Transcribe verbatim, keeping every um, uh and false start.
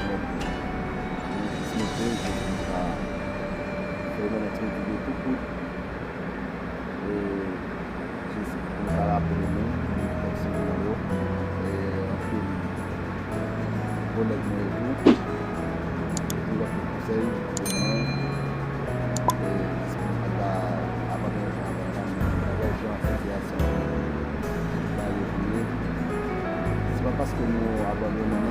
pèmèt nou jis mete, jis nou ka fè yon ti videyo tou kout. E jis pou nou ka raple nou, nou fè ti videyo. E anpil kolèg mwen yo tou, pou lòt konsèy pou mwen. E jis pou nou pa abandone jan, abandone jan, sitiyasyon bagay yo ye. Se pa paske nou abandone,